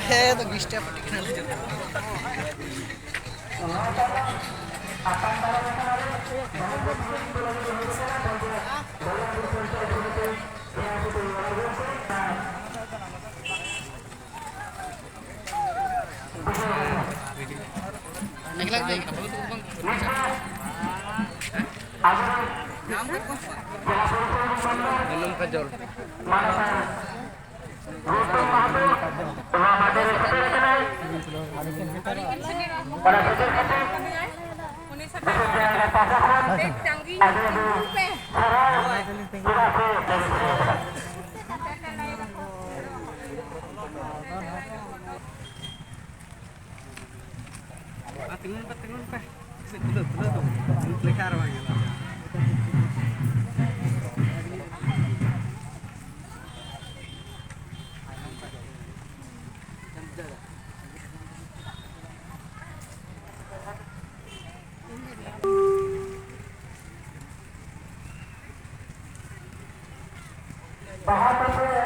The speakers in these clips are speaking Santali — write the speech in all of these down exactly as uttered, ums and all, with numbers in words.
ᱦᱮᱸ, ᱛᱚ ᱜᱤᱥᱴᱟ ᱯᱟᱴᱤ ᱠᱟᱱᱟ᱾ ᱜᱩᱱᱟᱹᱢ ᱠᱟᱡᱚᱞ᱾ ᱚᱱᱟ ᱥᱮᱴᱮᱨ ᱠᱟᱛᱮ ᱵᱤᱥᱮᱥ ᱡᱟᱭᱜᱟ ᱯᱟᱦᱴᱟ ᱠᱷᱚᱱ ᱟᱹᱰᱤ ᱟᱹᱰᱤ ᱥᱟᱨᱦᱟᱣ᱾ ᱪᱮᱫᱟᱜ ᱥᱮ ᱢᱟ ᱛᱤᱸᱜᱩᱱ ᱯᱮ, ᱛᱤᱸᱜᱩᱱ ᱯᱮ, ᱛᱤᱸᱜᱩᱱ ᱯᱮ᱾ ᱛᱤᱸᱜᱩᱱ ᱯᱮ, ᱛᱤᱸᱜᱩᱱ ᱯᱮ, ᱛᱤᱸᱜᱩᱱ ᱯᱮ᱾ ᱢᱟ ᱛᱤᱸᱜᱩᱱ ᱯᱮ, ᱛᱤᱸᱜᱩᱱ ᱯᱮ᱾ ᱠᱷᱩᱞᱟᱹᱣ, ᱠᱷᱩᱞᱟᱹᱣ ᱛᱟᱵᱚᱱ᱾ ᱢᱤᱫ ᱞᱮᱠᱷᱟ ᱟᱨ ᱵᱟᱝ ᱧᱮᱞᱚᱜᱼᱟ᱾ ᱡᱟᱦᱟᱸ ᱛᱮᱜᱮ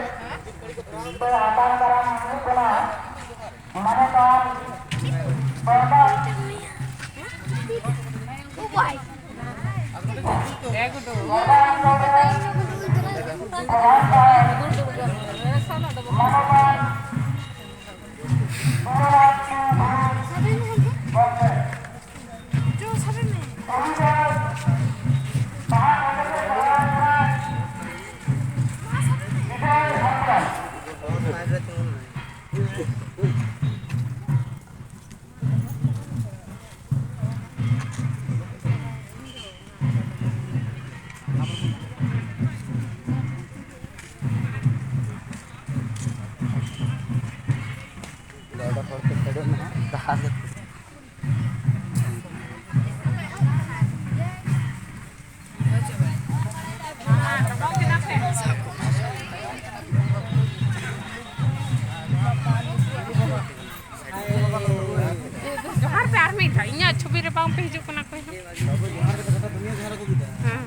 ᱯᱮ ᱟᱛᱟᱝ ᱫᱟᱨᱟᱢ ᱦᱩᱭᱩᱜ ᱠᱟᱱᱟ, ᱢᱟᱱᱚᱛᱟᱱ ᱥᱚᱨᱫᱟᱨ ᱥᱚᱨᱫᱟᱨ ᱟᱱᱫᱳᱞᱚᱱ ᱨᱮᱱ ᱯᱨᱚᱫᱷᱟᱱ ᱥᱟᱦᱮᱵᱽ ᱢᱟᱱᱚᱛᱟᱱ ᱥᱩᱨᱚᱱᱟᱛᱷ ᱜᱚᱢᱠᱮ᱾ ᱡᱚᱦᱟᱨ ᱯᱮ ᱟᱨ ᱢᱤᱫ ᱫᱷᱟᱣ, ᱤᱧᱟᱹᱜ ᱪᱷᱚᱵᱤ ᱨᱮ ᱵᱟᱝ ᱯᱮ ᱦᱤᱡᱩᱜ ᱠᱟᱱᱟ ᱚᱠᱚᱭ ᱦᱚᱸ᱾ ᱦᱮᱸ᱾